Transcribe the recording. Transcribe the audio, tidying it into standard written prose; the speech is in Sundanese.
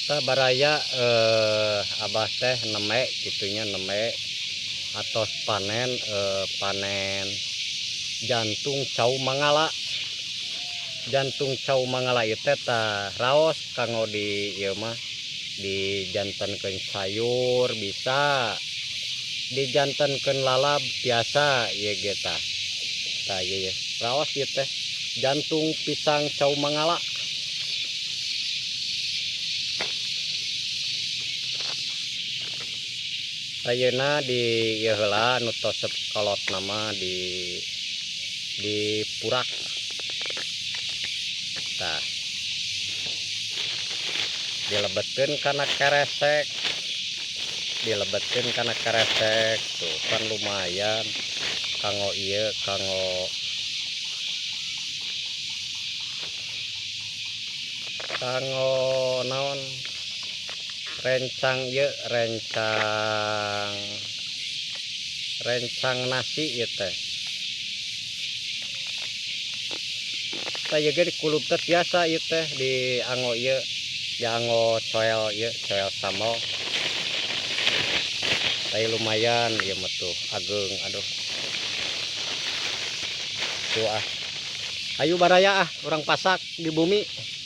Tah baraya abah teh neme kitunya neme atos panen panen jantung cau mangala. Jantung cau mangala ieu teh tah raos kanggo di ieu mah dijantenkeun sayur bisa dijantenkeun lalab tiasa ieu ge tah. Tah ieu ye raos ieu teh jantung pisang cau mangala. Ayeuna di ieu heula nu tos kolotna mah di purak. Tah dilebetkeun kana keresek, dilebetkeun kana keresek tuh kan lumayan kanggo ieu kanggo kanggo naon rencang ieu rencang rencang nasi ieu teh. Tah ieu ge dikulub teh tiasa ieu teh dianggo ieu dianggo coel ieu coel sambal. Tah lumayan ieu mah tuh ageung aduh. Tuh ah. Ayo baraya ah urang pasak di bumi.